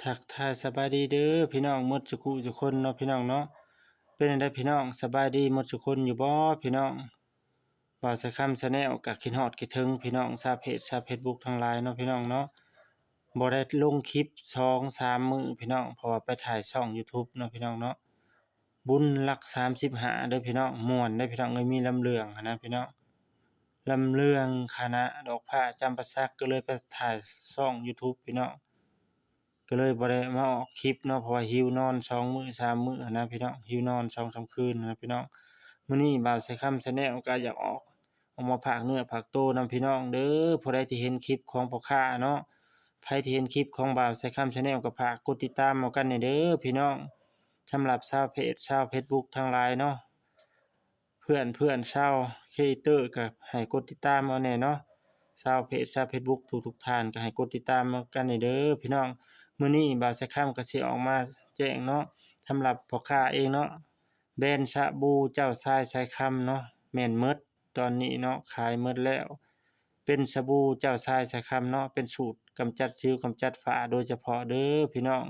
ທັກທາຍສະບາຍດີເດີພີ່ນ້ອງໝົດສຸຄູ່ສຸຄົນເນາະພີ່ນ້ອງເນາະ. ເປັນຈັ່ງໃດພີ່ນ້ອງ ສະບາຍດີໝົດສຸຄົນຢູ່ບໍ່ພີ່ນ້ອງ? ບ່າວສາຍຄຳ Channel ກະຄິດຮອດຄິດເຖິງພີ່ນ້ອງຊາວເພຈຊາວ Facebook ທັງຫຼາຍເນາະພີ່ນ້ອງເນາະ. ບໍ່ໄດ້ລົງຄລິບສອງສາມມື້ພີ່ນ້ອງ ເພາະວ່າໄປຖ່າຍຊ່ອງ YouTube ເນາະພີ່ນ້ອງເນາະ. ບຸນຫຼັກສາມສິບຫ້າເດີພີ່ນ້ອງ ມ່ວນເດີພີ່ນ້ອງເອີຍ ມີລຳເລື່ອງຫັ້ນນະພີ່ນ້ອງ ລຳເລື່ອງຄະນະດອກພ້າຈຳປາສັກ ກໍເລີຍໄປຖ່າຍຊ່ອງ YouTube ພີ່ນ້ອງ ກໍເລີຍບໍ່ໄດ້ມາອອກຄລິບເນາະ ເພາະວ່າຫິວນອນສອງມື້ສາມມື້ຫັ້ນນະພີ່ນ້ອງ ຫິວນອນສອງສາມຄືນຫັ້ນນະພີ່ນ້ອງ. ມື້ນີ້ບ່າວສາຍຄຳ Channel ກໍຢາກອອກ ອອກມາຝາກເນື້ອຝາກໂຕນຳພີ່ນ້ອງເດີ. ຜູ້ໃດທີ່ເຫັນຄລິບຂອງພໍ່ຄ້າເນາະ ໃຜທີ່ເຫັນຄລິບຂອງບ່າວສາຍຄຳ Channel ກໍຝາກກົດຕິດຕາມເອົາກັນແດ່ເດີພີ່ນ້ອງ. ສຳລັບຊາວເພຈຊາວ Facebook ທັງຫຼາຍເນາະ ເພື່ອນເພື່ອນຊາວ Creator ກໍໃຫ້ກົດຕິດຕາມເອົາແດ່ເນາະ. ຊາວເພຈຊາວ Facebook ທຸກໆທ່ານກໍໃຫ້ກົດຕິດຕາມເອົາກັນແດ່ເດີພີ່ນ້ອງ. ມື້ນີ້ບ່າວສາຍຄຳກໍຊິອອກມາແຈ້ງເນາະ ສຳລັບພໍ່ຄ້າເອງເນາະ ແບຣນສະບູເຈົ້າຊາຍສາຍຄຳເນາະ ແມ່ນໝົດຕອນນີ້ເນາະ ຂາຍໝົດແລ້ວ. ເປັນສະບູເຈົ້າຊາຍສາຍຄຳເນາະ ເປັນສູດກຳຈັດສິວກຳຈັດຝ້າໂດຍສະເພາະເດີພີ່ນ້ອງ.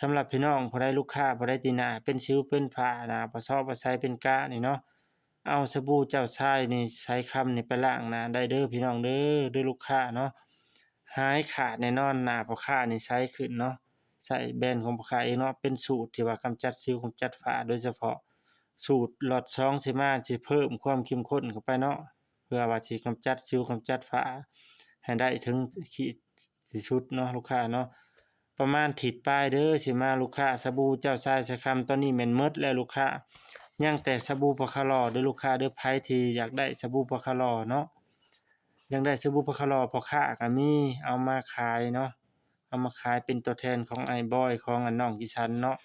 ສຳລັບພີ່ນ້ອງຜູ້ໃດ ລູກຄ້າຜູ້ໃດທີ່ໜ້າເປັນສິວເປັນຝ້າ ໜ້າບໍ່ຊອບບໍ່ໃສເປັນກະນີ້ເນາະ ເອົາສະບູເຈົ້າຊາຍນີ້ ສາຍຄຳນີ້ໄປລ້າງໜ້າໄດ້ເດີພີ່ນ້ອງເດີ ເດີລູກຄ້າເນາະ. ຫາຍຂາດແນ່ນອນ ໜ້າພໍ່ຄ້ານີ້ໃສຂຶ້ນເນາະ. ໃຊ້ແບຣນຂອງພໍ່ຄ້າເອງເນາະ ເປັນສູດທີ່ວ່າກຳຈັດສິວກຳຈັດຝ້າໂດຍສະເພາະ. ສູດລັອດສອງຊິມາ ຊິເພີ່ມຄວາມເຂັ້ມຂຸ້ນເຂົ້າໄປເນາະ ເພື່ອວ່າຊິກຳຈັດສິວກຳຈັດຝ້າໃຫ້ໄດ້ເຖິງທີ່ສຸດເນາະລູກຄ້າເນາະ. ປະມານທິດປາຍເດີຊິມາລູກຄ້າ ສະບູເຈົ້າຊາຍສາຍຄຳຕອນນີ້ແມ່ນໝົດແລ້ວລູກຄ້າ. ຍັງແຕ່ສະບູປາຄາຫຼໍ່ເດີລູກຄ້າເດີ ໃຜທີ່ຢາກໄດ້ສະບູປາຄາຫຼໍ່ເນາະ ຢາກໄດ້ສະບູປາຄາຫຼໍ່ ພໍ່ຄ້າກໍມີເອົາມາຂາຍເນາະ ເອົາມາຂາຍເປັນຕົວແທນຂອງອ້າຍບອຍ ຂອງອັນນ້ອງກິສັນເນາະ.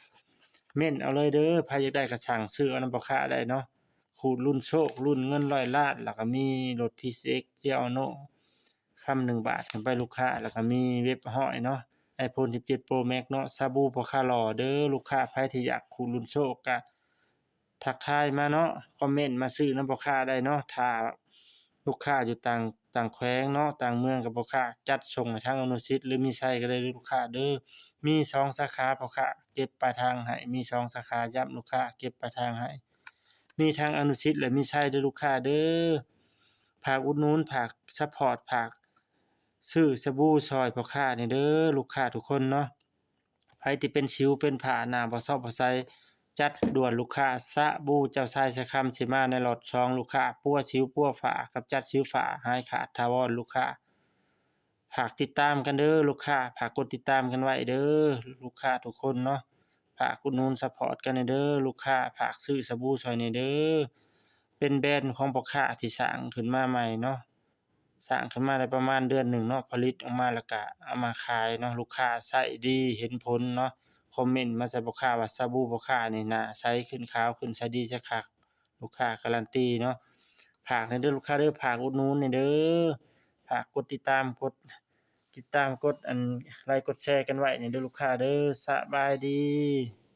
ເມັ້ນເອົາເລີຍເດີ ໃຜຢາກໄດ້ກໍສັ່ງຊື້ເອົານຳພໍ່ຄ້າໄດ້ເນາະ. ຂູດລຸ້ນໂຊກ ລຸ້ນເງິນຮ້ອຍລ້ານ ແລ້ວກໍມີລົດ TCX Giorno ຄຳໜຶ່ງບາດຂຶ້ນໄປລູກຄ້າ ແລ້ວກໍມີເວັບຮ້ອຍເນາະ iPhone ສິບເຈັດ Pro Max ເນາະ. ສະບູປາຄາຫຼໍ່ເດີລູກຄ້າ ໃຜທີ່ຢາກຂູດລຸ້ນໂຊກກໍ ທັກທາຍມາເນາະ ຄອມເມັນມາຊື້ນຳພໍ່ຄ້າໄດ້ເນາະ. ຖ້າລູກຄ້າຢູ່ຕ່າງ ຕ່າງແຂວງເນາະ ຕ່າງເມືອງ ກໍພໍ່ຄ້າຈັດສົ່ງໃຫ້ທາງອະນຸສິດ ຫຼື ມີໄຊກໍໄດ້ເດີລູກຄ້າເດີ. ມີສອງສາຂາ ພໍ່ຄ້າເກັບປາຍທາງໃຫ້ ມີສອງສາຂາ ຢ້ຳລູກຄ້າເກັບປາຍທາງໃຫ້ ມີທັງອະນຸສິດ ແລະ ມີໄຊເດີລູກຄ້າເດີ. ຝາກອຸດໜູນ ຝາກ support ຝາກ ຊື້ສະບູຊ່ອຍພໍ່ຄ້ານີ້ເດີລູກຄ້າທຸກຄົນເນາະ. ໃຜທີ່ເປັນສິວເປັນຝ້າ ໜ້າບໍ່ຊອບບໍ່ໃສ ຈັດດ່ວນລູກຄ້າ. ສະບູເຈົ້າຊາຍສາຍຄຳຊິມາໃນລັອດສອງລູກຄ້າ ປົວສິວປົວຝ້າ ກຳຈັດສິວຝ້າ ຫາຍຂາດຖາວອນລູກຄ້າ. ຝາກຕິດຕາມກັນເດີລູກຄ້າ ຝາກກົດຕິດຕາມກັນໄວ້ເດີລູກຄ້າທຸກຄົນເນາະ. ຝາກອຸດໜູນ support ກັນແດ່ເດີລູກຄ້າ ຝາກຊື້ສະບູຊ່ອຍແດ່ເດີ. ເປັນແບຣນຂອງພໍ່ຄ້າທີ່ສ້າງຂຶ້ນມາໃໝ່ເນາະ ສ້າງຂຶ້ນມາໄດ້ປະມານເດືອນໜຶ່ງເນາະ ຜະລິດອອກມາແລ້ວກະເອົາມາຂາຍເນາະ ລູກຄ້າໃຊ້ດີເຫັນຜົນເນາະ. ຄອມເມັນມາໃສ່ພໍ່ຄ້າວ່າ ສະບູພໍ່ຄ້ານີ້ໜ້າໃສຂຶ້ນ ຂາວຂຶ້ນ ໃຊ້ດີໃຊ້ຄັກ ລູກຄ້າກາລັນຕີເນາະ. ຝາກແດ່ເດີລູກຄ້າເດີ ຝາກອຸດໜູນແດ່ເດີ ຝາກກົດຕິດຕາມ ກົດຕິດຕາມ ກົດອັນ ໄລກົດແຊກັນໄວ້ແດ່ເດີລູກຄ້າເດີ. ສະບາຍດີ.